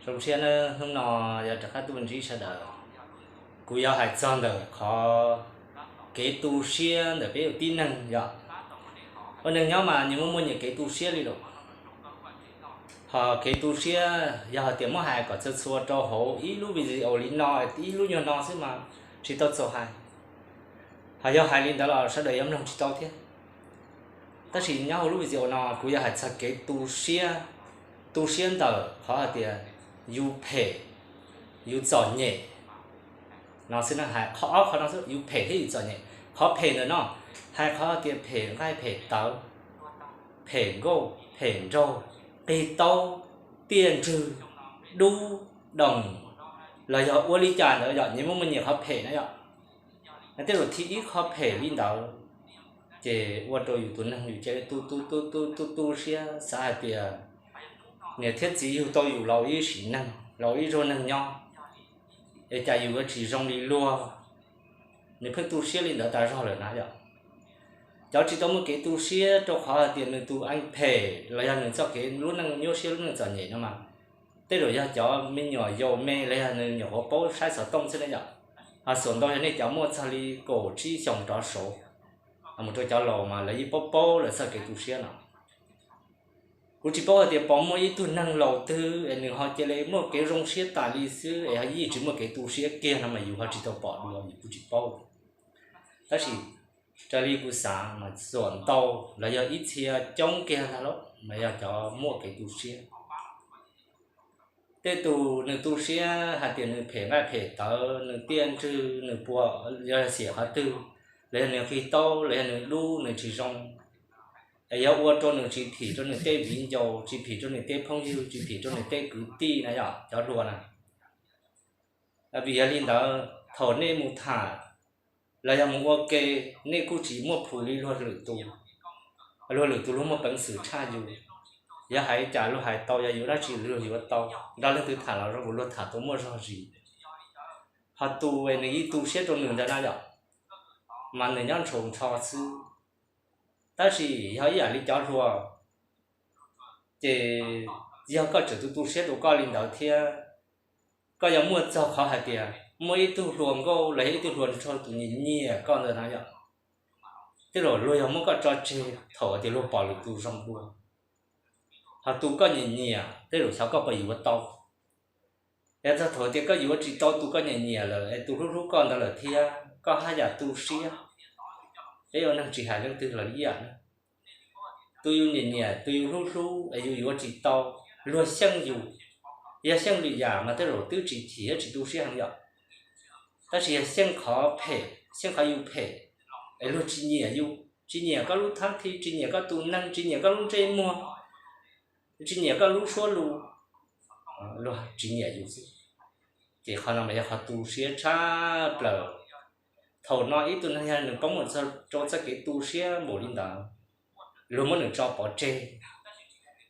Zoo siab nawb, hnub no yog rov qab tuaj ntsib sawv daws. Kuv yuav hais txog ntawm qhov kev tu siab ntawm peb ua tib neeg yom. Ua neeg nyob mas nyias muaj muaj nyias kev tu siab li lawm. Ho kev tu siab yog hais tias muab hais kom txhua txhua rau hauv ib lub video li no, ib lub nyuag no xwb mas tsis tau txaus hais. Ho yog hais li ntawd los sawv daws yuav mloog tsis tau thiab. Tab sis nyob hauv lub video no kuv yuav hais txog kev tu siab, tu siab ntawm qhov hais tias yus phem, yus txom nyem no xwb na. Hais qhov ob qhov no xwb, yus phem thiab yus txom nyem. Qhov phem ntawm no hais qhov hais tias phem nqaij phem tawv, phem nkauj phem nraug, qig taub, tiaj ntswg, dub, doos, los yog ua li cas ntawd yom, nyias muaj muaj nyias qhov phem na yom. Tej zaum thib ib qhov phem li ntawd ces ua rau yus tus neeg yus cia li tu tu tu tu tu tu siab xav hais tias niam thiab txiv yug tau yus los ua ib sim neeg, los ua ib zaug neeg nyob, es cas yus yuav tsis zoo li luag. Nws pheej tu siab li ntawd tas zog lawm na yom. Cov tsis tau muaj kev tu siab rau qhov hais tias nws tus eej phem los yog nws txoj kev lub neej nyuaj siab lub neej txom nyem no mas, tej zaum yog cov me nyuam yaus me los yog nws nyuam qhuav paub saib xov tooj xwb na yom. Ho xuam ntau yog nej cov muaj txog li kaum tsib xyoos rov saud, mus rau cov laus mas lawv yeej paub paub lawv txoj kev tu siab no. Kuv tsis paub hais tias puas muaj ib tug neeg laus twg es nws ho cia li muaj kev zoo siab tas li xwb es ho yeej tsis muaj kev tu siab kiag no mas yus ho tsis tau pom dua, yus kuj tsis paub. Tab sis raws li kuv xav mas xuam ntau los yog ib txhia coob kiag ntag los mas yog cov muaj kev tu siab. Tej tus nws tu siab hais tias nws phem nqaij phem tawv, nws tiaj ntswg, nws puas, yog xiam qhov twg, los yog nws qig taub, los yog nws dub, nws tsis zoo, es yog ua rau nws tsis phim rau nws tej viv ncaus, tsis phim rau nws tej phooj ywg, tsis phim rau nws tej kwv tij na yom, cov hluas na. Vim yog li ntawd thaum nej mus tham los yog mus ua ke, nej kuj tsis muaj phum li luag lwm tus. Luag lwm tus luag muaj peev xwm tshaj yus. Yog hais cas luag hais tau, yog yuav dab tsi luag yuav tau. Nrog leej twg tham los zoo, luag tham tau muaj zog zis. Ho tus nws yeej tu siab rau nws ntawd na yom, mas nws nyob ntshaus ntsho xwb. Tab sis yog ib yam li cov hluas, ces yog koj tseem tu tu siab rau koj li ntawd thiab, koj yuav muaj txog qhov hais tias muaj ib tug hluas nkauj los yog ib tug hluas nraug tus nyiam nyiam koj ntawd na yom. Tej zaum luag yog muab koj tso tseg thaum tias luag pom lwm tus zoo dua. Ho tus koj nyiam nyiam tej zaum xyov koj puas yuav tau. Yog txog thaum tias koj yuav tsis tau tus koj nyiam nyiam lawm es tus hlub hlub koj ntawd lawm thiab, koj haj yam tu siab. Peb ua neeg tsis hais leej twg los ib yam na. Tus yus nyiam nyiam, tus yus hlub hlub es yus yuav tsis tau, luag xyeej yus, yog xyeej lwm yam mas tej zaum twb tsis chim thiab tsis tu siab heev yom. Tab sis yog xyeej qhov phem, xyeej qhov yus phem, es luag tsis nyiam yus, tsis nyiam koj lub thab thi, tsis nyiam koj tus neeg, tsis nyiam koj lub ntsej muag, tsis nyiam koj lub suab lus, luag tsis nyiam yus xwb, ces qhov no mas yog qhov tu siab tshaj plaws. Thaum no ib tug neeg yog nws poob mus rau txoj kev tu siab npaum li ntawd, luag muab nws tso pov tseg.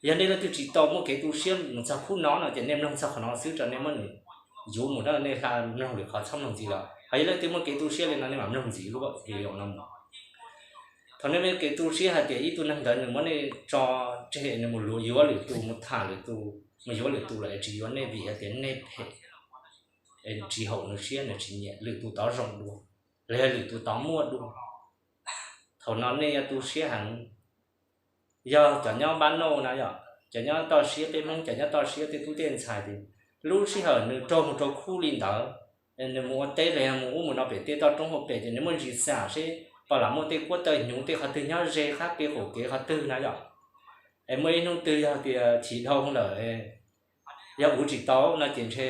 Yog nej leej twg tsis tau muaj kev tu siab mus txog khub no no ces nej mloog txog qhov no xwb, rau nej muab nws yuav mus na, nej hla mloog lwm qhov txhob mloog ntxiv lawm. Ho yog leej twg muaj kev tu siab li no nej mam mloog ntxiv lub video no mus. Thaum nej muaj kev tu siab hais tias ib tug neeg ntawd nws muab nej tso tseg, nws mus yuav lwm tus, mus tham lwm tus, mus yuav lwm tus lawm es tsis yuav nej vim hais tias nej phem, es tsis haum nws siab, nws tsis nyiam, lwm tus tod zoo dua, los yog lwm tus tod muaj dua. Thaum no nej yuav tu siab heev. Yog cov nyob npab nauj na yom, cov nyob toj siab, peb Hmoob cov nyob toj siab tej tub tej ntxhais tias lub sij hawm nws raug mus rau khub li ntawd, nws mus ua teb los yog mus ub mus no pem tej toj roob hauv pes ces nws muaj ntsis xam seb puas lam muaj tej kuab tawg hnyuv tej qhov twg nyob ze qab kev qaum kev qhov twg na yom. Es muaj ib hnub twg yog tias chim dhau lawm, yog ua tsis tau no ces ntshe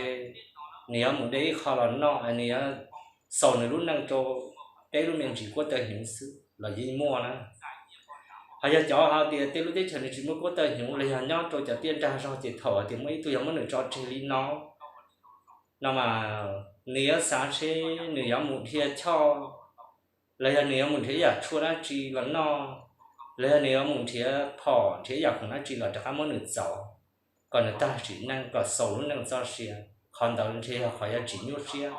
nws yuav mus de ib qho los noj, nws yuav xaus nws lub neej rau peb lub me ntsis kuab tawg hnyuv xwb los yeej muaj na. Ho yog cov hais tias tej lub teb chaws nws tsis muaj kuab tawg hnyuv los yog nyob rau cov tiaj nrag zog ces thaum hais tias muaj ib tug yog muab nws tso tseg li no, no mas nws yuav xav seb nws yuav mus dhia choj, los yog nws yuav mus nrhiav ib yam tshuaj dab tsi los noj, los yog nws yuav mus nrhiav phom nrhiav ib yam khoom dab tsi los rov qab muab nws txov, kom nws tag sim neej, kom xaus lub neej txoj sia. Qhov ntawd ntshe yog qhov yuav tsis nyuaj siab,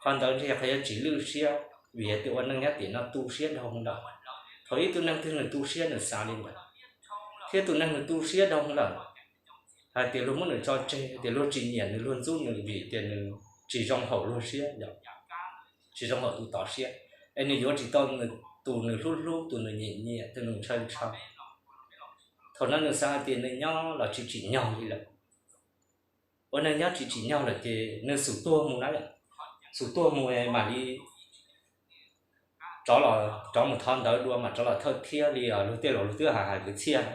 qhov ntawd ntshe yog qhov yuav tsis lwj siab, vim tias ua neej nyob tim no tu siab dhau lawm. Thaum ib tug neeg twg nws tu siab nws xav li ntawd, thiab tus neeg nws tu siab dhau lawm, hais tias luag muab nws tso tseg, hais tias luag tsis nyiam nws, luag ntxub nws vim tias nws tsis zoo haum luag siab, tsis zoo haum tus tod siab, es nws yuav tsis tau tus nws hlub hlub, tus nws nyiam nyiam, tus nws ntshaw ntshaw. Thaum no nws xav hais tias nws nyob los tsis tsim nyog li lawm. Ua neeg nyob tsis tsim nyog lawm ces nws xub tuag mus na, xub tuag mus mam li rov los, rov mus thov ntawv dua mas rov los thawj thiab li luag tej laus luag twb hais hais kwv txhiaj,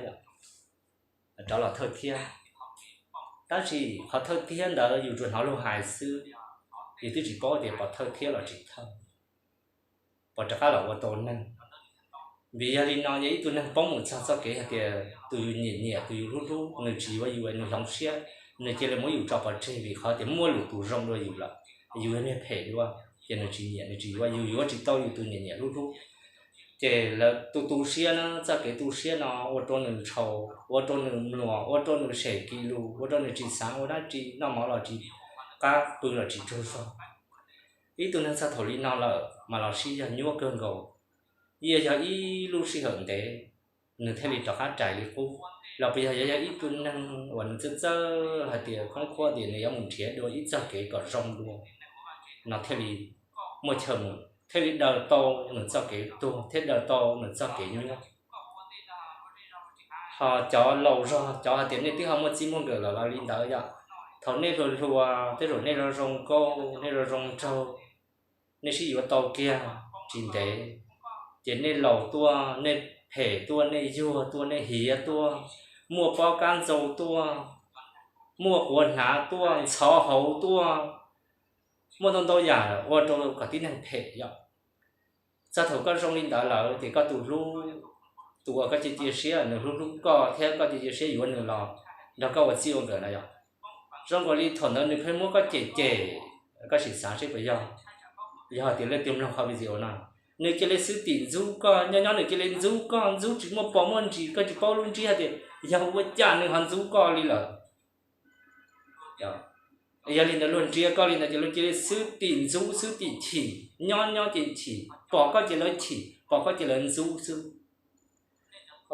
rov los thawj thiab. Tab sis qhov thawj thiab ntawd yus tsuas hnov luag hais xwb, yus twb tsis paub tias pom thawj thiab los tsis thawj, pom rov qab los ua tau neeg. Vim yog li no yog ib tug neeg poob mus txog txoj kev hais tias tus yus nyiam nyiam, tus yus hlub hlub nws tsis yuav yus, nws hloov siab, nws cia li muab yus tso pov tseg vim qhov tias muaj lwm tus zoo dua yus lawm, yus yog niag phem dua, ces nws tsis nyiam nws tsis yuav yus, yuav tsis tau yus tus nyiam nyiam hlub hlub. Ces lawv tu tu siab na, txoj kev tu siab no ua rau nws ntshau, ua rau nws mluas, ua rau nws sem kis lus, ua rau nws tsis xav ua dab tsi, noj mov los tsis qab, pw los tsis tsaug zog. Ib tug neeg txog thaum li no lawm mas los sib yog nyuaj kawg nkaus. Yeej yog ib lub sij hawm ntev nws thiaj li rov qab rais li qub, los puas yog yog ib tug neeg uas nws txawj txawj hais tias khoob khuab tias nws yuav mus nrhiav dua ib txoj kev kom zoo dua no thiaj li muaj chaw mus, thiaj li daws tau nws txoj kev tuag, thiaj daws tau nws txoj kev nyuaj. Ho cov laus zog cov hais tias nej twb ho muaj txij muaj nkawm lawm los li ntawd yom, thaum nej hluas hluas tej zaum nej zoo zoo nkauj, nej zoo zoo nraug, nej sib yuav tau kiag tsis ntev, ces nej laus tuaj, nej phem tuaj, nej yuag tuaj, nej hiav tuaj, muaj pob kab ntxau tuaj, muaj quav hnav tuaj, ntxhov hauv tuaj, muaj ntau ntau yam ua rau kom tib neeg phem yom. Txog thaum koj zoo li ntawd lawm ces koj tus hlub, tus uas koj cia cia siab nws hlub hlub koj thiab koj cia cia siab yuav nws los nrog koj ua txij ua nkawm na yom, zoo nkaus li thaum ntawd nws pheej muab koj cem cem. Koj sim xav seb puas yog, yog tias leej twg mloog qhov video no, nws cia li xwb tim ntxub koj, nyob nyob nws cia li ntxub koj, ntxub tsis muaj pos muaj ntsis, koj tsis paub lub ntsiab hais tias yog ua cas nws ho ntxub koj li lawm. Yog li ntawd luag ntsia koj li ntawd ces luag cia li xwb tim ntxub xwb tim chim, nyob nyob ces chim, pom koj ces lawv chim, pom koj ces lawv ntxub xwb.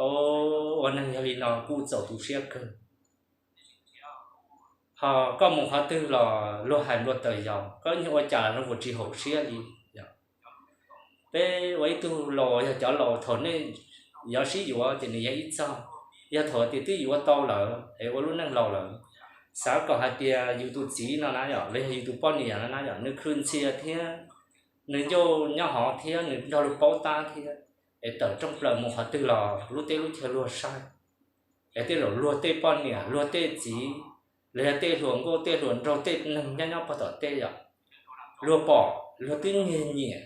Ua neeg yog li no kuj txaus tu siab kawg. Ho koj mus qhov twg los luag hais nplua taws yos, koj nyuag ua cas los zoo nkaus tsis haum siab li. Peb ua ib tug laus, yog cov laus thaum nej yuav sib yuav ces nws yog ib txog, yog thaum tias twb yuav tau lawm es ua lub neej laus lawm, xav kom hais tias yus tus txiv no na yom, los yog yus tus poj niam no na yom, nws khwv ntxhia thiab, nws ncauj nyob hov thiab, nws nrog luag paub tab thiab, es tawm rooj plaws mus qhov twg los lub teb lub chaw luag saib, es tej zaum luag tej poj niam, luag tej txiv, los yog tej hluas nkauj tej hluas nraug tej neeg nyob nyob pog tom tej yom, luag pom luag twb nyiag nyiam,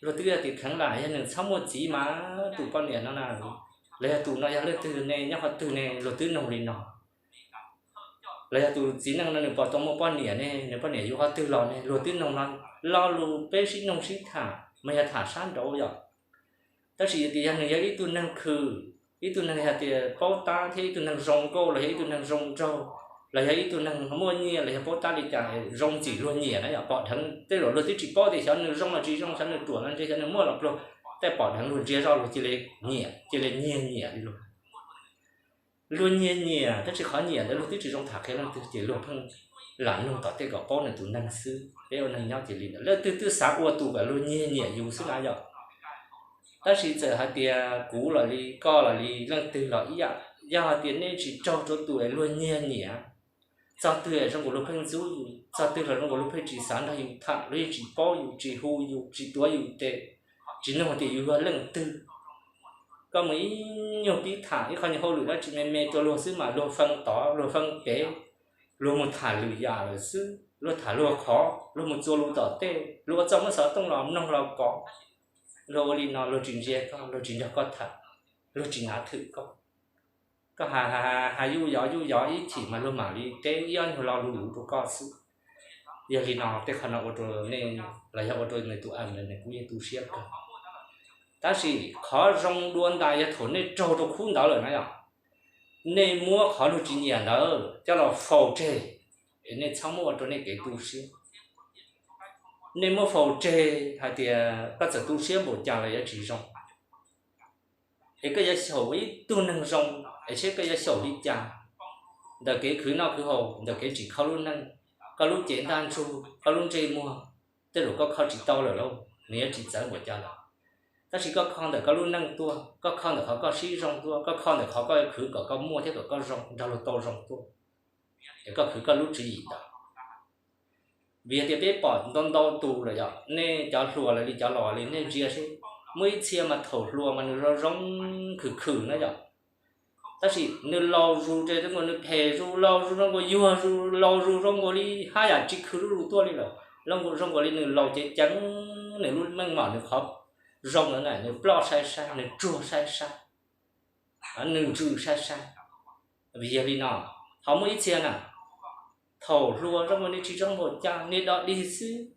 luag twb tias kheev lam yog nws txhob muaj txiv mas tus poj niam no na, los yog tus no yog leej twg ne, nyob qhov twg ne, luag twb noog li no. Los yog tus txiv neej no nws pom tau muaj poj niam ne, nws poj niam yuav qhov twg los ne, luag twb noog no. Lo lus peb sib noog sib tham mas yog tham sab nraud yom. Tab sis yog tias yog nws yog ib tug neeg khwv, ib tug neeg hais tias paub tab thiab ib tug neeg zoo nkauj los yog ib tug neeg zoo nraug, los yog ib tug neeg muaj nyiaj los yog paub tab li cas zoo ntxim luag nyiam na yom, pom dheev tej zaum luag twb tsis paub tias xyov nws zoo los tsis zoo, xyov nws ruam los ntse, xyov nws muaj los pluag, tej pom dheev luag ntsia zoj luag cia li nyiam, cia li nyiag nyiam li luag. Luag nyiag nyiam tab sis qhov nyiam ntawd luag twb tsis zoo tham qhia leej twg ces luag pheej lam nug tom tej kom paub nws tus neeg xwb. Peb ua neeg nyob ces li ntawd, leej twg twb xav ua tus kom luag nyiag nyiam yus xwb na yom. Tab sis txawm hais tias kuv los li, koj los li, leej twg los ib yam, yog hais tias nej tsis raug rau tus es luag nyiag nyiam, txog twg es zoo nkaus luag pheej ntxub yus, txog twg los zoo nkaus luag pheej tsis xav nrog yus tham, luag yeej tsis paub yus, tsis hu yus, tsis tuav yus tes, tsis nug tias yus yog leej twg. Koj mus ib nyuag pib tham ib qho nyuag hauj lwm dab tsi me me rau luag xwb mas luag fee tod luag fee pem, luag mus tham lwm yam lawm xwb, luag tham luag qhov, luag mus txua lus tom tej, luag ua txoj muab xov tooj los mloog los kov. Luag ua li no luag tsis ntsia koj, luag tsis nrog koj tham, luag tsis nav thwm koj. Koj hais hais yuj yov yuj yov ib chim mas luag mam li teb ib ob nyuag lo lus luv rau koj xwb. Yog li no tej qhov no ua rau nej los yog ua rau nws tus a ntawd nws kuj yeej tu siab kawg. Tab sis qhov zoo dua ntais yog thaum nej raug rau khub ntawd lawm na yom, nej muab qhov luag tsis nyiam ntawd coj los faus tseg, es nej txhob muab ua rau nej kev tu siab. Nej muab faus tseg hais tias koj txawm tu siab npaum cas los yuav tsis zoo. Es koj yuav xyaum ib tug neeg zoo, es seb koj yuav xyaum li cas. ntawm kev khwv noj khwv haus, ntawm kev tsim kho lub neej, koj lub cev ntaj ntsug, koj lub ntsej muag, tej zaum koj kho tsis tau lawm lauj, nws yuav tsis txawv npaum cas lawm. Tab sis koj kho ntawm koj lub neej tuaj, koj kho ntawm qhov koj sib zoo tuaj, koj kho ntawm qhov koj khwv kom koj muaj thiab kom koj zoo nrog luag tau zoo tuaj, es koj khwv koj lub tswv yim ntawd. Vim tias peb pom ntau ntau tus lawm yom, nej cov hluas los li cov laus li nej ntsia seb, muaj ib txhia mas thaum hluas mas nws zoo zoo khwm khwm na yom, tab sis nws laus zus ces zoo nkaus nws phem zus, laus zus zoo nkaus yuag zus, laus zus zoo nkaus li haj yam tsis khwv zuj zus tuaj li lawm, zoo nkaus li nws laus ceev ceev, nws lub meej mom nws qhov zoo na nws ploj sai sai, nws tsuag sai sai, nws ntsws sai sai. Vim yog li no, ho muaj ib txhia na, thaum hluas zoo nkaus nws tsis zoo npaum cas, nws dog dig xwb.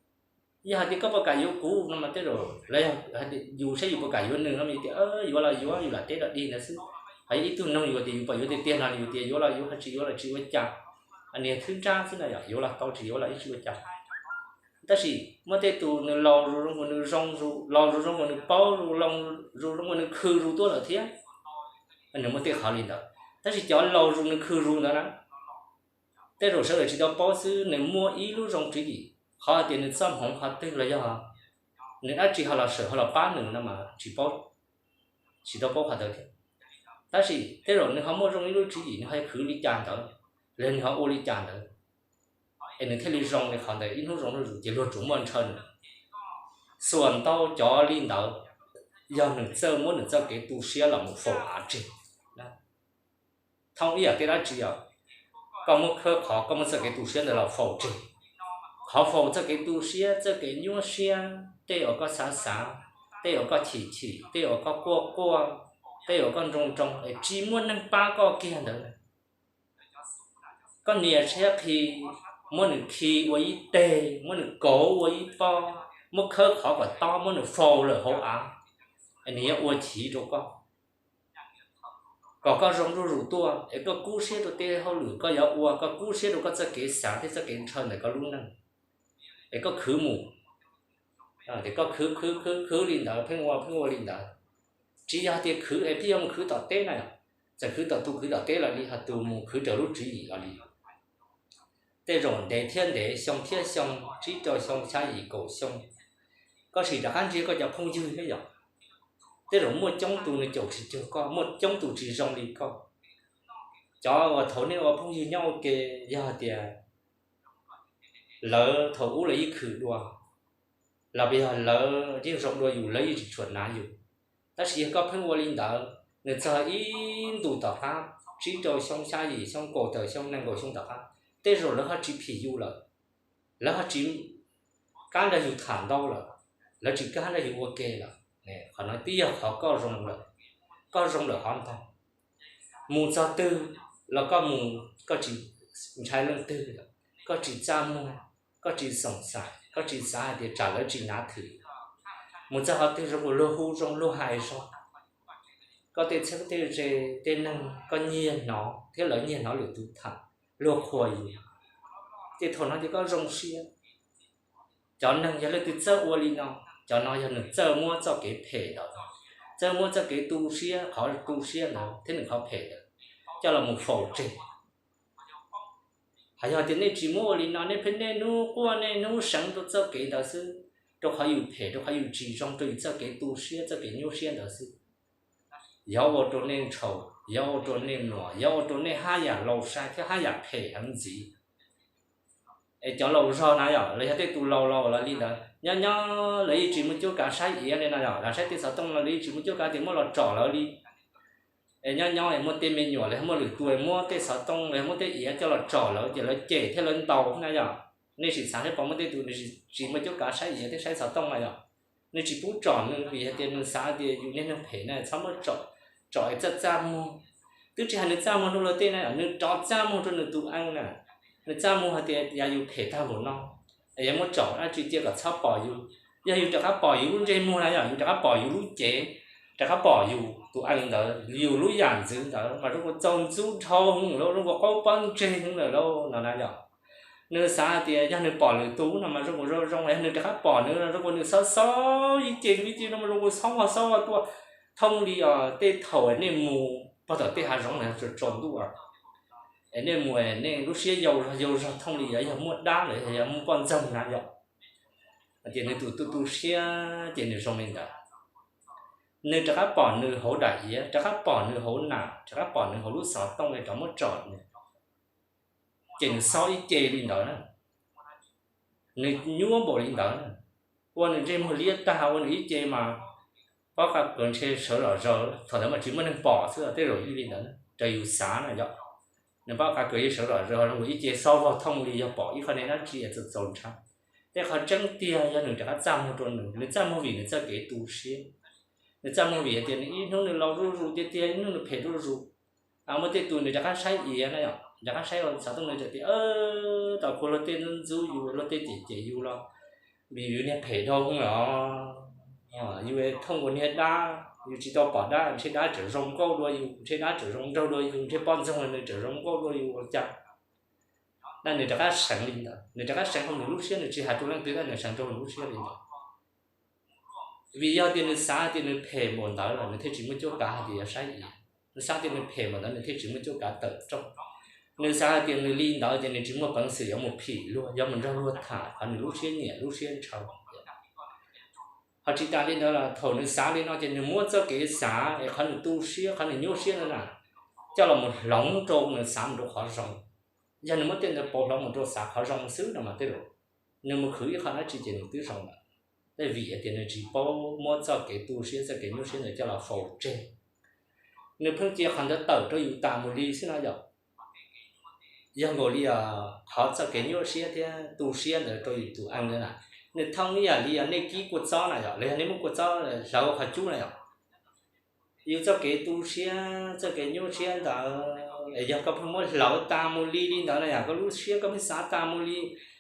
Yog hais tias koj puas kam yuav kuv no mas tej zaum lawv yog hais tias yus saib yus puas kam yuav nws no mas yus tias yuav los yuav, yus lam teb dog dig ntawd xwb. Ho yog ib tug noog yus tias yus puas yuav tiag tiag no yus tias yuav los yuav, ho tsis yuav los tsis ua cas. Nws yog thwb nrab xwb na yom, yuav los tau, tsis yuav los yeej tsis ua cas. Tab sis muaj tej tus nws laus zus zoo nkaus nws zoo zus, laus zus zoo nkaus nws paub zus, laus zus zoo nkaus nws khwv zus tuaj lawm thiab. Nws muaj tej qhov li ntawd, tab sis cov laus zus nws khwv zus ntawd na, tej zaum sawv daws tsis tau paub xwb, nws muaj ib lub zoo tswv yim, qhov hais tias nws txoj hmoov qhov twg los yog nws dab tsi ho los sawm ho los pab nws no mas tsis paub, tsis tau paub qhov ntawd thiab. Tab sis tej zaum nws ho muaj zoo ib lub tswv yim, nws ho khwv li cas ntawd, los nws ho ua li cas ntawd, es nws thiaj li zoo li qhov ntawd, ib hnub zoo zuj zus ces luag tsuas muaj ntshaw nws. Xuas ntau cov li ntawd, yog nws txawj muab nws txoj kev tu siab los mus faus av tseg. Thoob ib yam tej dab tsi os, koj muab khawb qhov koj muab txoj kev tu siab ntawd los faus tseg. Qhov faus txoj kev tu siab, txoj kev nyuaj siab, tej uas koj xav xav, tej uas koj chim chim, tej uas koj quaj quaj, tej uas koj nroo nroo es tsis muaj neeg pab koj kiag ntawd, koj nias siab qhi, muab nws khi ua ib teg, muab nws kauv ua ib pob, muab khawb qhov kom tob, muab nws faus lawm hauv av, es nws yuav ua chiv rau koj, kom koj zoo zuj zus tuaj, es koj kub siab rau tej hauj lwm koj yuav ua, koj kub siab rau koj txoj kev xav thiab txoj kev ntshaw ntawm koj lub neej, es koj khwv mus. Ces koj khwv khwv khwv khwv li ntawd, pheej ua pheej ua li ntawd. Tsis yog tias khwv es pheej yuav mus khwv tom teb na, txawm khwv tom tus khwv tom teb los li, ho tus mus khwv raws lub tswv yim los li. Tej zaum ntev thiab ntev, xyoo thiab xyoo, tsib rau xyoo, xya yim kaum xyoo, koj sim rov qab ntsia koj cov phooj ywg thiab yom. Tej zaum muaj coob tus nws caum tsis cuag koj, muaj coob tus tsis zoo li koj. Cov uas thaum nej ua phooj ywg nyob ua ke, yog hais tias lawv thaum ub lawv yeej khwv dua, los yog lawv yeej zoo dua yus, lawv yeej tsis tshua hnav yus. Tab sis yog koj pheej ua li ntawd, nws txog ib ntus tom qab, tsib rau xyoo, xya yim xyoo, kaum tawm xyoo, nees nkaum xyoo tom qab, tej zaum lawv ho tsis phim yus lawm, lawv ho tsis kam nrog yus tham ntau lawm, lawv tsis kam nrog yus ua ke lawm. Qhov no twb yog qhov koj zoo lawm, koj zoo lawm qhov ntag. Mus txog twg los koj mus, koj tsis ntshai leej twg lawm, koj tsis txaj muag, koj tsis xoom xaim, koj tsis xav hais tias tsam lawv tsis hnav thwm. Mus txog qhov twg zoo ua luag hu zoo luag hais zoo. Koj tej txheeb tej ze, tej neeg koj nyiag hnov thiab lawv nyiag hnov lwm tus tham, luag qhuas yus. Ces thaum no ces koj zoo siab. Cov neeg yog leej twg txawj ua li no, cov no yog nws txawj muab txoj kev phem ntawd, txawj muab txoj kev tu siab, qhov tu siab ntawd thiab nws qhov phem ntawd coj los mus faus tseg. Hos yog tias nej tsis muab ua li no, nej pheej niaj hnub quaj niaj hnub seev rau txoj kev ntawd xwb, rau qhov yus phem, rau qhov yus tsis zoo, rau yus txoj kev tu siab, txoj kev nyuaj siab ntawd xwb, yuav ua rau nej ntshaus, yuav ua rau nej muam, yuav ua rau nej haj yam laus sai thiab haj yam phem heev ntxiv. Es cov laus zog na yom, los yog tej tus laus laus los li ntawd, nyob nyob lawv yeej tsis muaj cuab kav saib iav li no yom, los saib tej xov tooj no lawv yeej tsis muaj cuab kav tias muab los tsom lawv li. Es nyob nyob es muaj tej me nyuam los muaj lwm tus muab tej xov tooj los muab tej iav coj los tsom lawv ces lawv cem thiab lawv ntaus na yom. Nej sim xav seb puas muaj tej tus tsis muaj cuab kav saib iav thiab saib xov tooj na yom. Nws tsis pub tsom nws vim hais tias nws xav tias yus niag neeg phem na txhob muab tsom, tsom es txaj txaj muag. Twb tsis hais nws txaj muag rau luag tej na yom, nws rov txaj muag rau nws tus eej na. Nws txaj muag hais tias yog yus phem tag npaum no, es yuav muab tsom dab tsi cia kom txhob pom yus. Yog yus rov qab pom yus lub ntsej muag na yom, yus rov qab pom yus lub cev, rov qab pom yus tus eej ntawd, yus lub yam ntxwv ntawd mas zoo ua txaus ntxub dhau hwv lawm, zoo ua qaub pob ntseg hwv lawm lauj no na yom. Nws xav hais tias yog nws pom lwm tus no mas zoo ua zoo zoo, yog nws rov qab pom nws no zoo ua nws xob xob ib ce ib ce no mas zoo ua xob ua xob ua tuaj. Thooj li os, tej thaum nej mus pog tom tej hav zoov na tsaus ntuj, Es nej mus nej lub siab yau yau zog thooj li yog muaj dab los yog muaj poj ntxoog na yom. Ces nws tus tu tu siab ces nws zoo li ntawd. Nws rov qab pom nws hauv daim iav, rov qab pom nws hauv nas, rov qab pom nws hauv lub xov tooj li rov muab tsom nws, ces nws xob ib ce li ntawd na. Nws nyuaj npaum li ntawd na, ua nws ntsej muag liab tag, ua nws ib ce mas pab qa kawg ntshe sawv zom zaws, thaum ntawd mas tsis muaj neeg pom xwb, tej zaum yog li ntawd raws yus xav na yom. Nws pab qa kawg yeej sawv zom zaws, ua ib ce xob vog thooj li yog pom ib qho dab tsi txaus txaus ntshai. Tej qhov tseeb tiag yog nws rov qab txaj muag rau nws, nws txaj muag vim nws txoj kev tu siab. Nws txaj muag vim hais tias nws ib hnub nws laus zuj zus tiag tiag, ib hnub nws phem zuj zus. Muaj tej tus nws rov qab saib iav na yom, rov qab saib xov tooj nws tias, tom kuv luag tej ntxub ntxub yus, luag tej cem cem yus los vim yus niag phem dhau los, yus thooj ua niag dab, yus tsis tau pom dab, ntshe dab tseem zoo nkauj dua yus, ntshe dab tseem zoo nraug dua yus, ntshe poj ntxoog los nws tseem zoo nkauj dua yus ua cas. Na nws rov qab seev li ntawd, nws rov qab seev hauv nws lub siab, nws tsis hais rau leej twg, nws seev rau nws lub siab li ntawd. Vim yog tias nws xav tias nws phem npaum ntawd los nws thiaj tsis muaj cuab kav hais tias yuav saib iav. Nws xav tias nws phem npaum ntawd nws thiaj tsis muaj cuab kav tawm rooj. Nws xav hais tias nws li ntawd ces nws tsis muaj peev xwm yuav mus phim luag, yuav mus nrog luag tham qhov nws lub siab nyiam lub siab ntshaw. Ho tsis tas li ntawd los thaum nws xav li no ces nws muab txoj kev xav es qhov nws tu siab, qhov nws nyuaj siab ntawd na, coj los mus hloov rau nws xav mus rau qhov zoo. Yog nws muab tej ntawd pauv hloov mus rau xav qhov zoo xwb no mas tej zaum nws mus khwv ib qho dab tsi ces nws twb zoo lawm. Tej vim hais tias nws tsis paub muab txoj kev tu siab, txoj kev nyuaj siab ntawd coj los faus tseg. Nws pheej cia qhov ntawd tawm rau yus tas mus li xwb no yom. Yog nkaus li qhov txoj kev nyuaj siab thiab tu siab ntawd rau yus tus ees ntawd na, nws thooj ib yam li yog nej kib kua txob na yom, los yog nej muab kua txob hlawv qhov cub na yom. Yus txoj kev tu siab, txoj kev nyuaj siab ntawd es yog koj pheej muab hlawv tas mus li li ntawd na yom, koj lub siab koj pheej xav tas mus li,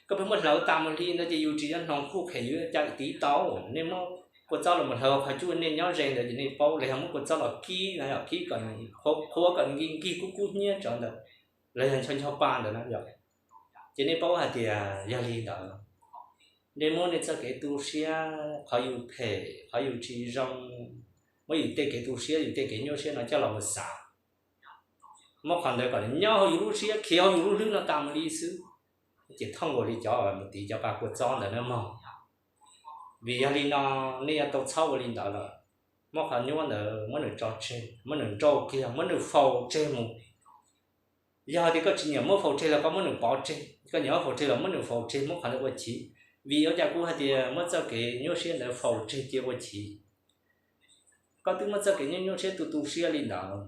koj pheej muab hlawv tas mus li ntawd ces yus tsis nyob hnoos kuj qhia yus cas tiv tau. Nej muab kua txob los hlawv qhov cub, nej nyob ze ntawd ces nej paub, los yog muab kua txob los kib na yom, kib kom qhuav kom nkig nkig kub kub hnyiab tsawv ntawd, los yog ncho ncho pa ntawd na yom. Ces nej paub hais tias yog li ntawd, nej muab nej txoj kev tu siab, qhov yus phem, qhov yus tsis zoo, muab yus tej kev tu siab, yus tej kev nyuaj siab no coj los mus xav. Muab qhov ntawd kom nyob hauv yus lub siab, khiav hauv yus lub hlwb no tas mus li xwb, ces thooj nkaus li cov mus tiv cov pa kua txob ntawd na mog. Vim yog li no nej yuav tau txhob ua li ntawd lawm. Muab qhov nyuaj ntawd muab nws tso tseg, muab nws nrauj kiag, muab nws faus tseg mus. Yog tias koj tsis nyiam muab faus tseg los koj muab nws pov tseg, koj nyiam muab faus tseg los muab nws faus tseg, muab qhov ntawd ua chiv. Vim ua cas kuv hais tias muab txoj kev nyuaj siab ntawd faus tseg cia ua chiv? Koj twb muab txoj kev nyuaj nyuaj siab tu tu siab li ntawd,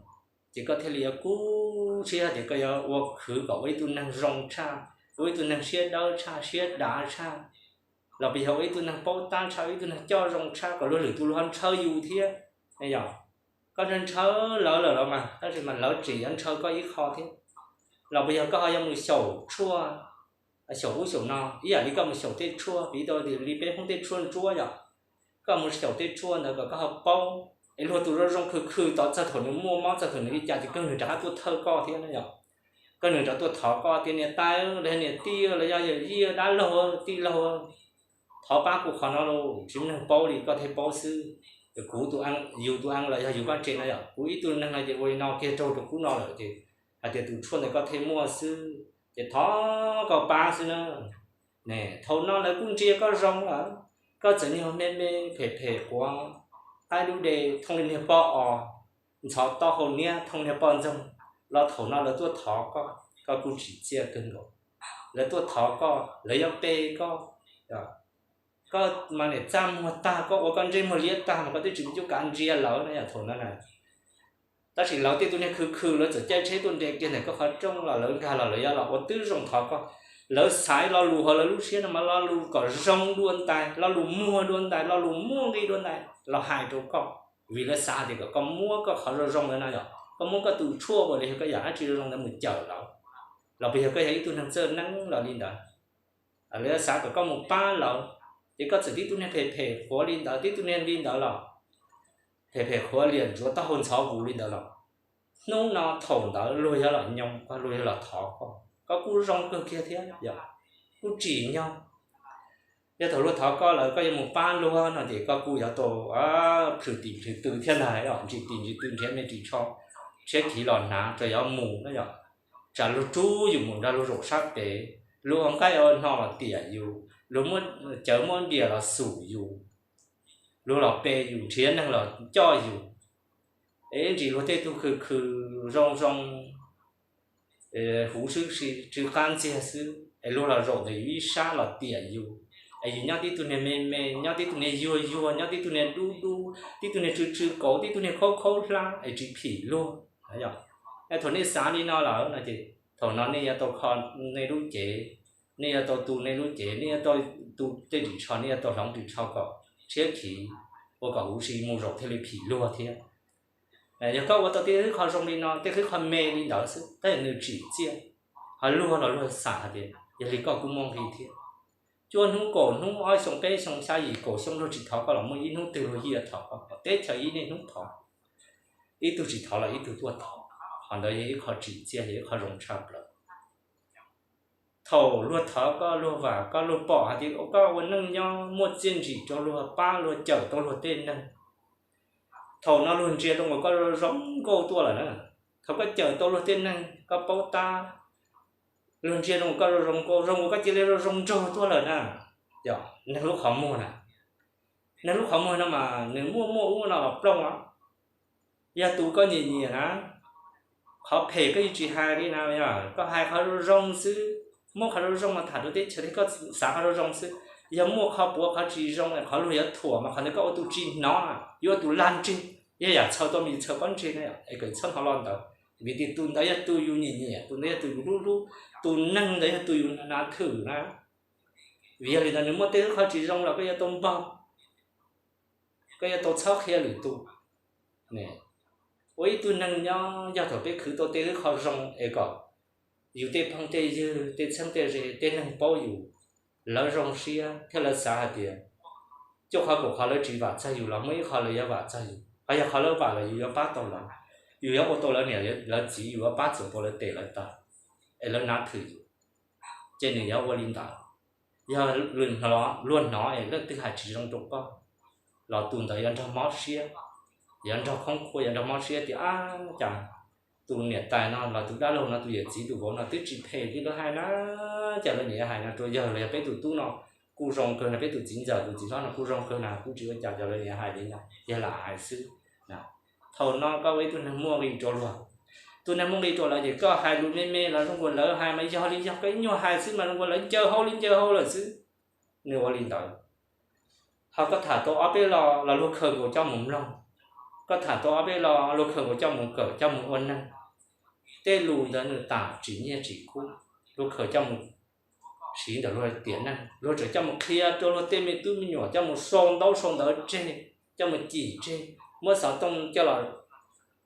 ces koj thiaj li yuav kub siab tias koj yuav ua khwv kom ua ib tug neeg zoo tshaj, ua ib tug neeg siab dawb tshaj, siab dav tshaj, los puas yog ua ib tug neeg paub tab tshaj, ua ib tug neeg coj zoo tshaj kom luag lwm tus los ntshaw yus thiab. Yog koj ntshaw lawv lawm los mas, tab sis mas lawv tseem yuav ntshaw koj ib qho thiab. Los puas yog koj ho yuav mus xyaum tshuaj, xyaum ub xyaum no ib yam li koj mus xyaum tej tshuaj, piv tau li peb Hmoob tej tshuaj ntsuab yom. Koj mus xyaum tej tshuaj ntawd kom koj ho paub, es luag tus zoo zoo khw khw tod txog thaum nws muaj mob txog thaum nws li cas ces kawg nws rov qab tuaj thawj koj thiab na yom. Kawg nws rov tuaj thov koj tias niam tais los yog niam tij los yog yawm yij dab laug tij laug, thov pab kuv qhov no lauj, tsis muaj neeg paub li koj thiaj paub xwb. Kuv tus, yus tus ees los yog yus vaj tse no yom, kuv ib tug neeg no ces ua li no kiag raug rau kub no lawm ces hais tias tus tshuaj ntawd koj thiaj muaj xwb, ces thov koj pab xwb na. Ne thaum no lawv kuj ntsia koj zoo lawm, koj txawm niag me me phem phem quav, qaib dub de thooj li niag pob os, ntxhov taub hau niab thooj niag poj ntxoog, los thaum no lawv tuaj thov koj, koj kuj tsim txiaj kawg nkaus. Lawv tuaj thov koj, lawv yuav pe koj, koj mas niam txaj muag tag, koj ua koj ntsej muag liab tag mas koj twb tsis muaj cuab kav ntsia lawv na yom thaum no na. Tab sis lawv tej tug niag khw khw lawv txawm caij tsheb tuaj nres kiag ntawm koj qhov rooj los lawv nkag los lawv yuav los ua tib zoo thov koj. Lawv xaiv lo lus hauv lawv lub siab no mas lo lus kom zoo dua ntais, lo lus muag dua ntais, lo lus muaj nqi dua ntais los hais rau koj, vim lawv xav tias kom koj muab koj qhov zoo zoo ntawd no yom, koj muab koj tus tshuaj uas los yog koj yam dab tsi zoo zoo ntawd mus cawm lawv, los puas yog koj yog ib tug neeg txawj neeb los li ntawd. Lawv xav kom koj mus pab lawv, ces koj txawm tib tug niag phem phem qhuav li ntawd, tib tug niag li ntawd los phem phem qhuav liam ntsuav taub hau ntxhov vus li ntawd los, hnub no thaum ntawd luag yuav los nyoo koj, luag yuav los thov koj, koj kuj zoo kawg kiag thiab yom, kuj tsim nyog. Yog thaum luag thov koj lawm koj yuav mus pab luag no ces koj kuj yuav tau plhws tim plhws tw thiab ntag, ntsis tim ntsis tw nrhiav me ris tsho tshiab khiv los hnav rau yuav mus na yom. tsam luag rub yus mus nrog luag zaum sab pem, luag ua nqaij ua hno los tiam yus, luag muab cawv muab npias los xum yus, luag los pe yus, nrhiav neeg los coj yus, es ntsis luag tej tug khw khw zoo zoo, huv sib si tsw qab ntxiag xwb es luag los zaum ntawm yus ib sab los tiam yus, es yus nyob tib tug niag me me, nyob tib tug niag yuag yuag, nyob tib tug niag dub dub, tib tug niag tsw tsw kauv, tib tug niag khaub khaub hlab es tsis phim luag. Thaum nej xav li no lawm no ces thaum no nej yuav tau kho nej lub cev, nej yuav tau tu nej lub cev, nej yuav tau tu tej ris tsho, nej yuav tau hloov ris tsho kom tshiab khiv, ua kom huv si mus zaum thiaj li phim luag thiab. Yog koj ua tau tej qho zoo li no, tej qho me li ntawd xwb, tab sis nws tsim txiaj, ho luag los luag xav hais tias yog li koj kuj muaj nqis thiab. Cuaj hnub kaum hnub, ob xyoo peb xyoo xya yim kaum xyoo luag tsis thov koj los muaj ib hnub twg luag yeej thov koj, teb chaws ib niaj hnub thov, ib tug tsis thov los ib tug tuaj thov. Qhov ntawd yog ib qho tsim txiaj, yog ib qho zoo tshaj plaws. Thaum luag thov koj, luag vam koj, luag pom hais tias koj ua neej nyob muaj txiaj ntsim rau luag, pab luag cawm tau luag tej neeg, thaum no luag ntsia rau uas koj zoo nkauj tuaj lawm na. Thaum koj cawm tau luag tej neeg koj paub tab, luag ntsia rau uas koj zoo nkauj, zoo uas koj cia li zoo nraug tuaj lawm na. Yog neeg lub qhov muag na, neeg lub qhov muag no mas nws muaj muaj ub no los plooj os. Yog tus koj nyiam nyiam na, qhov phem koj yeej tsis hais li na, koj hais qhov zoo zoo xwb, muab qhov zoo zoo mas tham rau teb chaws thiab koj xav qhov zoo zoo xwb. Yog muaj qhov puav qhov tsis zoo, qhov luag yuav thuam mas qhov ntawd koj ua tus tsis hnov, yuav ua tus lag ntseg, yog yam txhaws tau me txhaws pob ntseg na, es kom txhob hnov los ntawd. Vim tias tus ntawd yog tus yus nyiam nyiam, tus ntawd yog tus yus hlub hlub, tus neeg ntawd yog tus yus nav thwm na. Vim yog li ntawd nws muaj tej qho tsis zoo los koj yuav tau npog, koj yuav tau txhob qhia lwm tus. Ua ib tug neeg nyob yog thaum peb khwv tau tej qho zoo es kom yus tej phooj tej ywg, tej txheeb tej ze, tej neeg paub yus, lawv zoo siab thiab lawv xav hais tias cuaj qhov kaum qhov lawv tsis vam txog yus los muaj ib qho lawv yuav vam txog yus, ho yog qhov lawv vam los yus yuav pab tau lawv, yus yuav ua tau lawv niam lawv txiv, yus yuav pab txuas tau lawv tes lawv taw, es lawv nav thwm yus. Ces nws yuav ua li ntawd. Yog luag hnov es leej twg hais tsis zoo rau koj los tus ntawd yuav nrog mob siab, yuav nrog khoob khuab, yuav nrog mob siab tias ab cas tus niam tais no los tus dab laug no, tus yawm txiv tus vauv no twb tsis phem li lawv hais na, cas lawv niaj hais no rau yawg los yog peb tus tub no kuj zoo kawg na, peb tus txiv ntxawm tus txiv hlob no kuj zoo kawg na, kuj tsis ua cas, cas lawv niaj hais li no yog lam hais xwb. Thaum no koj ua ib tug neeg muaj nqis rau luag, tus neeg muaj nqis rau lawv ces koj hais lus me me los zoo nkaus lawv hais mas yog li yog, koj ib nyuag hais xwb mas zoo nkaus lawv ncaws hau li ncaws hau lawm xwb. Nws ua li ntawd. Ho koj tham tau ob peb lo los luag khaws nkaus coj mus mloog, koj tham tau ob peb lo luag khaws nkaus coj mus kawm coj mus ua neeg. Tej lus ntawd nws tam tsim nyiaj tsim kub, luag khaws coj mus siv ntawm luag tiam neej, luag tseem coj mus qhia rau luag tej me tub me nyuam, coj mus sau ntaub sau ntawv tseg, coj mus cim tseg, muab xov tooj coj los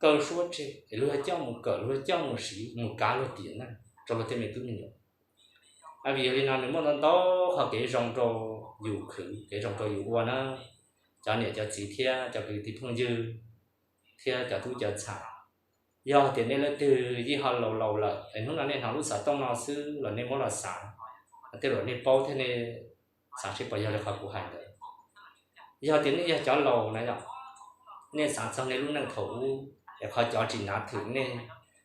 kaw suab tseg es luag coj mus kawm, luag coj mus siv mus kav luag tiam neej rau luag tej me tub me nyuam. Vim yog li no nws muaj ntau ntau qhov kev zoo rau yus khwv, kev zoo rau yus ua na, cov niam cov txiv thiab cov kwv tij phooj ywg thiab cov tub cov ntxhais. Yog tias nej leej twg yeej ho laus laus lawm es hnub no nej hnov lub xov tooj no xwb los nej muab los xav, tej zaum nej paub thiab nej xav seb puas yog li qhov kuv hais ntawd. Yog tias nej yog cov laus na yom, nej xav txog nej lub neej thaum ub es qhov cov tsis nav thwm nej,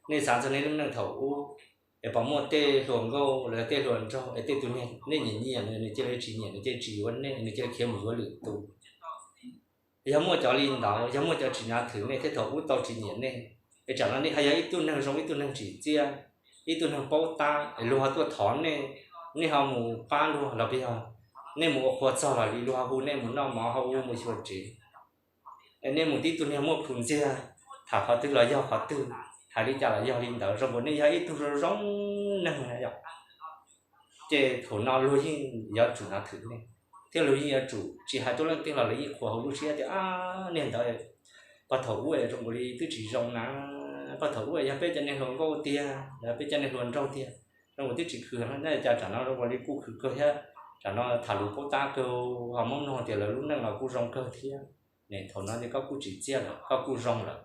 nej xav txog nej lub neej thaum ub es puas muaj tej hluas nkauj los yog tej hluas nraug es tej tus niag nej nyiam nyiam nws, nws cia li tsis nyiam, nws cia li tsis yuav nej, nws cia li khiav mus yuav lwm tus. Yog muaj cov li ntawd, yog muaj cov tsis nav thwm nej thiab thaum ub tau tsis nyiam nej, es tsam no nej ho yog ib tug neeg zoo, ib tug neeg tsim txiaj, ib tug neeg paub tab es luag ho tuaj thov nej, nej ho mus pab luag los yog nej mus ua qhua txog los li luag ho hu nej mus noj mov ho hu mus xyuas tsev, es nej mus tib tug niag muaj plhus ntxiag, tham qhov twg los yog qhov twg, hais li cas los yog li ntawd, zoo nkaus nej yog ib tug zoo zoo neeg na yom. Ces thaum no luag yeej yuav tsum nav thwm nej, thiab luag yeej yuav tsum tsis hais rau leej twg los lawv yeej qhuas hauv lub siab tias ab niag ntawd pog thaum ub zoo nkaus li twb tsis zoo na, pog thaum ub yog peb cov niag hluas nkauj tiag, yog peb cov niag hluas nraug tiag, zoo nkaus twb tsis khwv, cas tsam no zoo nkaus li kuj khwv kawg thiab, tsam no tham lus paub tab kawg, ho muab mloog tias lawv lub neej los kuj zoo kawg thiab. Ne thaum no ces koj kuj tsim txiaj lawm, koj kuj zoo lawm.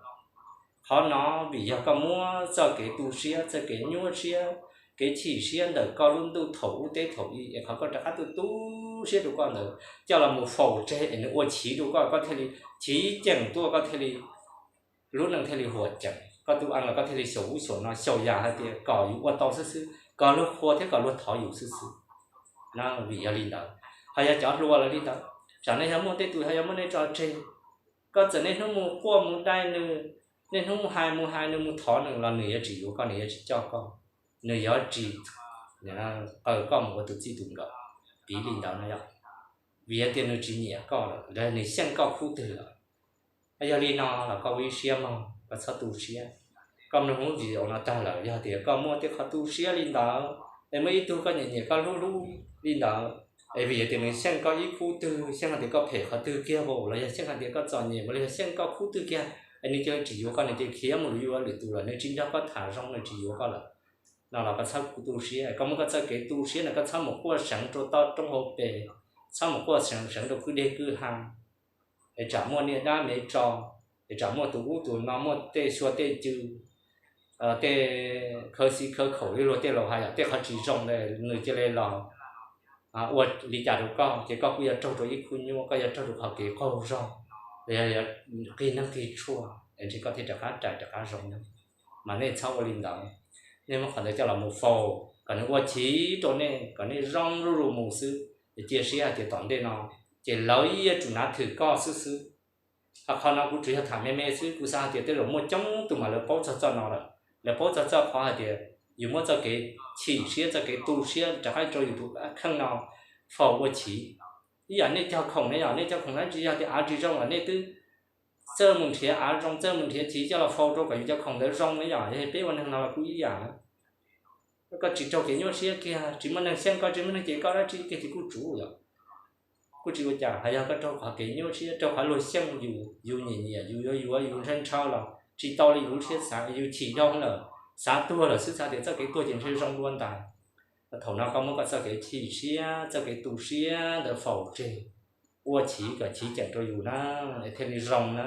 Qhov no vim yog koj muab txoj kev tu siab, txoj kev nyuaj siab, kev chim siab ntawm koj lub ntuj thaum ub teb thaum i es qhov koj rov qab tu tu siab rau koj ntawd coj los mus faus tseg es nws ua chiv rau koj, koj thiaj li chiv ceem tuaj, koj thiaj li lub neej thiaj li huam ceem. koj tub ees los koj thiaj li xyaum ub xyaum no, xyaum yam hais tias kom yus ua tau xwb xwb, kom luag qhuas thiab kom luag thov yus xwb xwb. No vim yog li ntawd, ho yog cov hluas los li ntawd, tsam nej yog muaj tej tus ho yog muaj nej tso tseg, koj txawm niaj hnub mus quaj mus dai nws, niaj hnub mus hais mus hais nws mus thov nws los nws yuav tsis yuav koj, nws yuav tsis coj koj, nws yuav tsis qaws koj mus ua tus txij tus nkawm. Piv li ntawd no yog vim tias nws tsis nyiam koj lawm, nws xyeej koj khub twg lawm. Yog li no los koj ua ib siab mog, koj txhob tu siab. Koj mloog lub video no tag lawm, yog tias koj muaj tej qhov tu siab li ntawd, es muaj ib tug koj nyiam nyiam koj hlub hlub li ntawd, es vim tias nws xyeej koj ib khub twg, xyeej hais tias koj phem qhov twg kiag los yog xyeej hais tias koj txom nyem los yog xyeej koj khub twg kiag, es nws cia li tsis yuav koj, nws cia li khiav mus yuav lwm tus lawm, nws tsis nrog koj tham zoo, nws tsis yuav koj lawm, no los koj txhob tu siab, koj muaj koj txoj kev tu siab na, koj txhob mus quaj seev rau toj roob hauv pes, txhob mus quaj seev seev rau kwj deg kwj ha, es tsam muaj niaj dab me tso, es tsam muaj tus ub tus no, muaj tej xyuas tej cw, tej khawv xib khawv khaum li luag tej laus hais yom, tej qhov tsis zoo ntawd nws cia li los ua li cas rau koj, ces koj kuj yuav raug rau ib khub nyuaj, koj yuav raug rau qhov kev qaug zog, los yog qig neeg qig tshuaj, es ntshe koj thiaj rov qab rais rov qab zoo. Mas nej txhob ua li ntawd, nej muab qhov ntawd coj los mus faus kom nws ua chiv rau nej, kom nej zoo zuj zus mus xwb, es cia siab hais tias tom ntej no ces lawv yeej yuav tsum nav thwm koj xwb xwb. Ho qhov no kuv tsuas yog tham me me xwb, kuv xav hais tias tej zaum muaj coob tus mas lawv paub txog txoj no lawm, lawv paub txog txoj qhov hais tias yus muab txoj kev chim siab, txoj kev tu siab rov qab rau yus tus kheej no faus ua chiv. Ib yam nej cog khoom ne yom, nej cog khoom dab tsi, yog tias av tsis zoo los nej twb txawj mus nrhiav av zoo, txawj mus nrhiav chiv coj los faus rau kom yus cov khoom ntawd zoo ne yom. Yog peb ua neeg no los kuj ib yam na, koj tsis raug kev nyuaj siab kiag, tsis muaj neeg xyeej koj, tsis muaj neeg cem koj dab tsi kiag ces kuj tsuav yom, kuj tsis ua cas. Ho yog koj raug qhov kev nyuaj siab, raug qhov luag xyeej yus, yus nyiam nyiam, yus yuav yuav, yus ntshaw ntshaw los tsis tau li yus lub siab xav, yus chim dhau lawm, xav tuag lawm xwb, xav tias txoj kev tuag ces ntshe zoo dua ntais. Thaum no koj muab koj txoj kev chim siab, txoj kev tu siab ntawd faus tseg, ua chiv kom chiv ceem rau yus na, es thiaj li zoo na.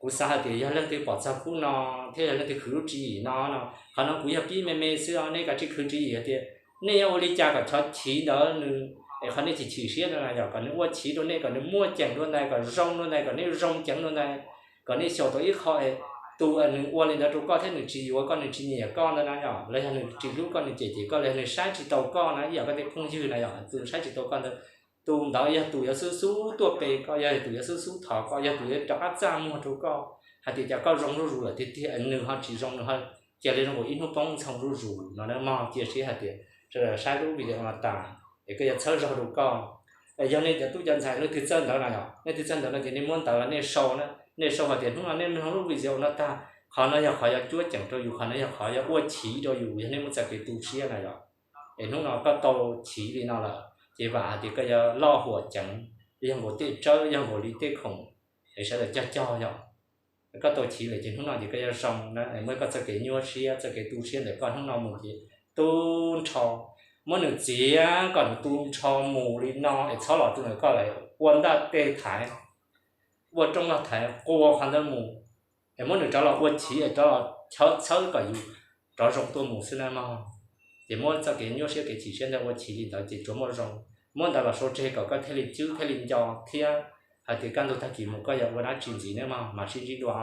Kuv xav hais tias yog leej twg pom txog khub no thiab yog leej twg khwv lub tswv yim no no, qhov no kuv yog pib me me xwb os, nej kav tsij khwv tswv yim hais tias nej yuav ua li cas kom cov chiv ntawd nws, es qhov nej chim chim siab no na yom, kom nws ua chiv rau nej, kom nws muaj ceem dua ntais, kom zoo dua ntais, kom nej zoo ceev dua ntais, kom nej xyaum tau ib qho es tus nws ua li ntawd rau koj thiab nws tsis yuav koj, nws tsis nyiam koj ntawd na yom, los yog nws tsis hlub koj, nws cem cem koj, los yog nws saib tsis tau koj na, ib yam koj tej phooj ywg na yom, tus saib tsis tau koj ntawd, tus ntawd yog tus yuav xub xub tuaj pe koj, yog tus yuav xub xub thov koj, yog tus yuav rov qab txaj muag rau koj hais tias cas koj zoo zuj zus lawm tiag tiag, nws ho tsis zoo, nws ho cia li zoo nkaus ib hnub poob ntxhoo zuj zus no na mog. Cia siab hais tias sawv daws saib lub video no tas es koj yuav txhawb zog rau koj. Yog nej cov tub cov ntxhais leej twg txawj ntawv no yom, leej twg txawj ntawv no ces nej muab ntawv los nej sau na, nej sau hais tias hnub no nej mloog lub video no tag, qhov no yog qhov yuav cuab ceem rau yus, qhov no yog qhov yuav ua chiv rau yus yog nej muaj txoj kev tu siab na yom. Es hnub no koj tau chiv li no lawm ces vam hais tias koj yuav loj huam ceev, yog nkaus tej tsawb, yog nkaus li tej khoom es sawv daws cog cog yom. Koj tau chiv lawm ces hnub no ces koj yuav zoo na, muab koj txoj kev nyuaj siab, txoj kev tu siab ntawm koj hnub no mus ces tu nrho, muab nws txiav kom nws tu nrho mus li no es txhob los rau ntawm koj lawm, ua ntaj tej thaiv, ua rooj loj thaiv, qua qhov ntawd mus, es muab nws rov los ua chiv es rov los txhawb kom yus rov zoo tuaj mus xwb na mog. Ces muab txoj kev nyuaj siab kev chim siab ntawd ua chiv li ntawd ces tsuas muaj zoo. Muab ntawd los sau tseg kom koj thiaj li cwb thiaj li nco thiab hais tias kaj ntug tag kis mus koj yuav ua dab tsi ntxiv ne mog, mam sib ntsib dua.